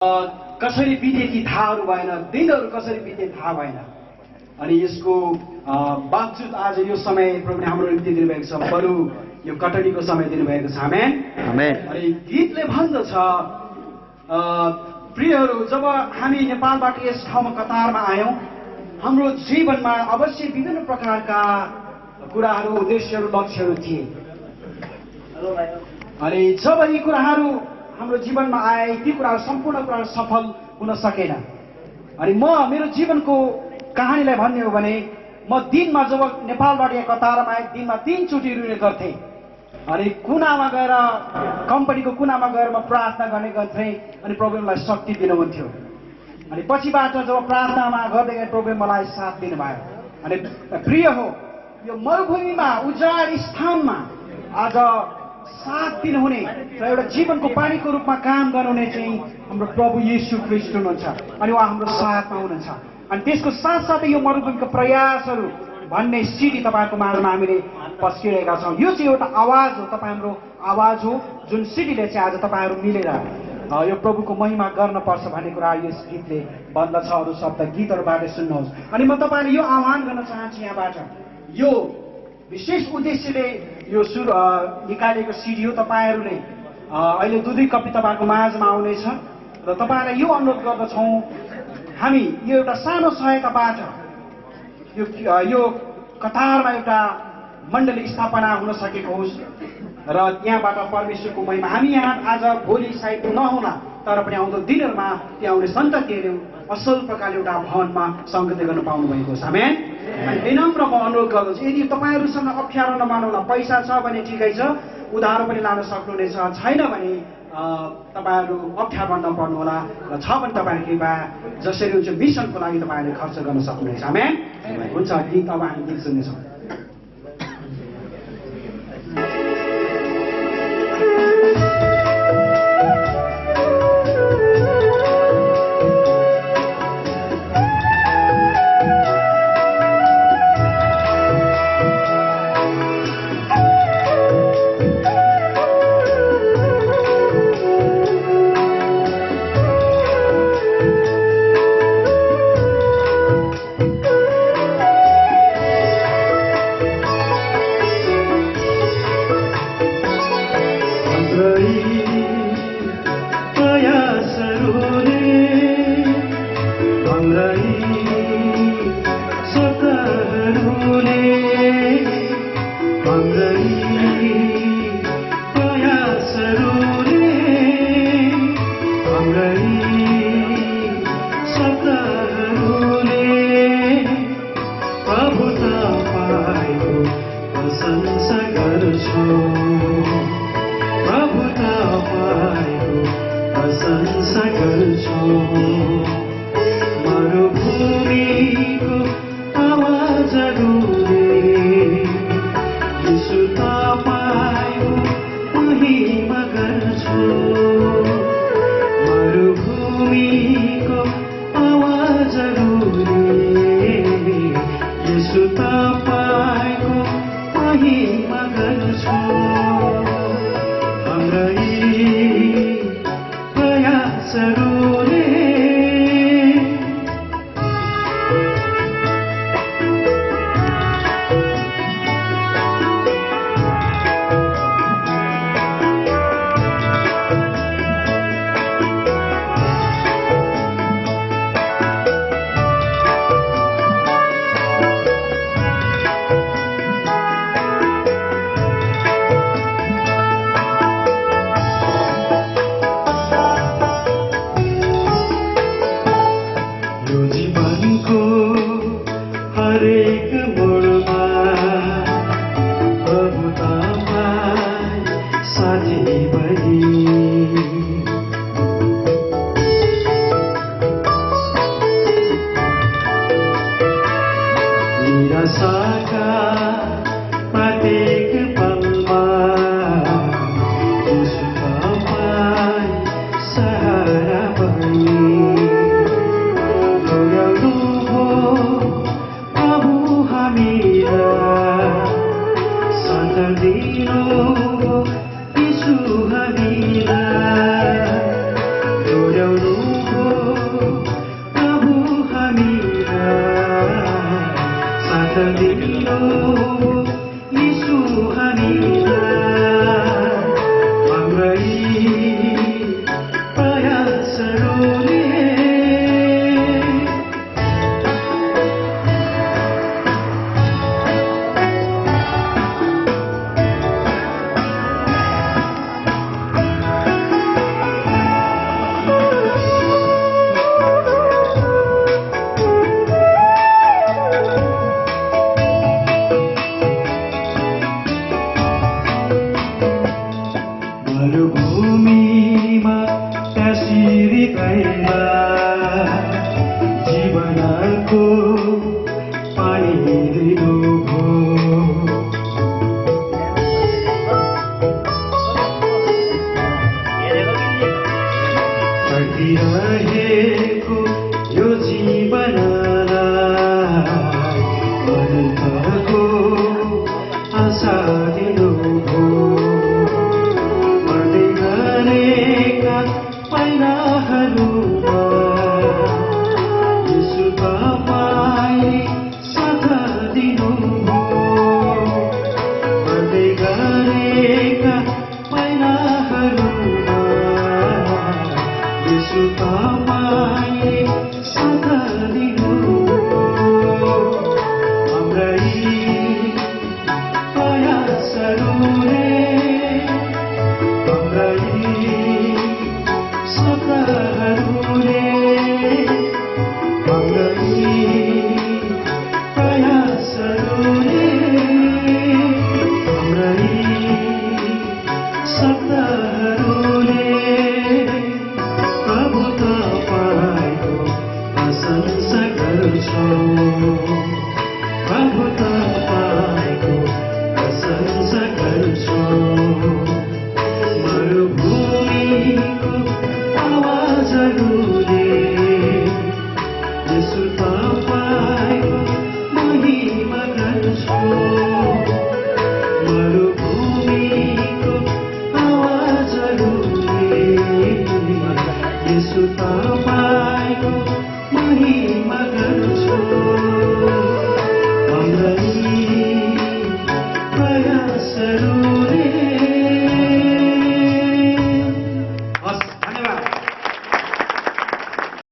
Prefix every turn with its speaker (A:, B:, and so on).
A: कसरी बिते कि थाहाहरू भएन, दिनहरू कसरी बिते थाहा भएन। अनि यसको बावजुद आज यो समय प्रभुले हाम्रो निम्ति दिनुभएको छ, बरु यो कटनीको समय दिनुभएको छ। आमेन आमेन। अनि गीतले भन्दछ, प्रियहरू, जब हामी नेपालबाट यस ठाउँमा कतारमा आयौँ, हाम्रो जीवनमा अवश्य विभिन्न प्रकारका कुराहरू, उद्देश्यहरू, लक्ष्यहरू थिए। अनि जब यी कुराहरू हाम्रो जीवनमा आए, ती कुराहरू सम्पूर्ण कुराहरू सफल हुन सकेन। अनि म मेरो जीवनको कहानीलाई भन्ने हो भने, म दिनमा जब नेपालबाट यहाँ कतारमा आए, दिनमा 3 चोटि रुने गर्थेँ। अनि कुनामा गएर, कम्पनीको कुनामा गएर म प्रार्थना गर्ने गर्थेँ। अनि प्रभुलाई शक्ति दिनुहुन्थ्यो। अनि पछिबाट जब प्रार्थनामा गर्दै गएँ, प्रभुले मलाई साथ दिनुभयो। अनि प्रिय हो, यो मरुभूमिमा, उजाड स्थानमा आज साथ दिनुहुने र एउटा जीवनको पानीको रूपमा काम गर्नुहुने चाहिँ हाम्रो प्रभु येशू ख्रीष्ट हुनुहुन्छ। अनि उहाँ हाम्रो साथमा हुनुहुन्छ। अनि त्यसको साथसाथै यो मरुभूमिको प्रयासहरू भन्ने सिडी तपाईँहरूको माझमा हामीले पस्किरहेका छौँ। यो चाहिँ एउटा आवाज हो, तपाईँ हाम्रो आवाज हो, जुन सिडीले चाहिँ आज तपाईँहरू मिलेर यो प्रभुको महिमा गर्नुपर्छ भन्ने कुरा यस गीतले भन्दछ। अरू शब्द गीतहरूबाट सुन्नुहोस्। अनि म तपाईँलाई यो आह्वान गर्न चाहन्छु यहाँबाट, यो विशेष उद्देश्यले यो निकालेको सिडी हो। तपाईँहरूले अहिले 2-2 कपी तपाईँहरूको माझमा आउनेछ र तपाईँलाई यो अनुरोध गर्दछौँ, हामी यो एउटा सानो सहायताबाट यो कतारमा एउटा मण्डली स्थापना हुन सकेको होस् र त्यहाँबाट परमेश्वरको महिमा हामी यहाँ आज भोलि सायद नहोला, तर पनि आउँदो दिनहरूमा त्यहाँ आउने सन्ततिहरू असल प्रकारले एउटा भवनमा सङ्गति गर्न पाउनु भएको छ। आमेन। विनम्र म अनुरोध गर्दछु, यदि तपाईँहरूसँग अप्ठ्यारो नमानौला, पैसा छ भने ठिकै छ, उधारो पनि लान सक्नुहुनेछ, छैन भने तपाईँहरू अप्ठ्यारो नपर्नुहोला, र छ भने तपाईँहरू कृपया जसरी हुन्छ मिसनको लागि तपाईँहरूले खर्च गर्न सक्नुहुनेछ। आमेन। हुन्छ, गीत अब हामी गीत सुन्नेछौँ।
B: डोले मरुभूमिमा त्यसरी कैमा जीवनको पानी दिनुभयो चढिरहेको यो जीवनलाई अनन्तको आशा दिनुभयो पाइलाहरूमा यसो तपाईले साथ दिनुभयो गर्दै गरेका पाइलाहरूमा यसो तपाईले साथ दिनुभयो हाम्रा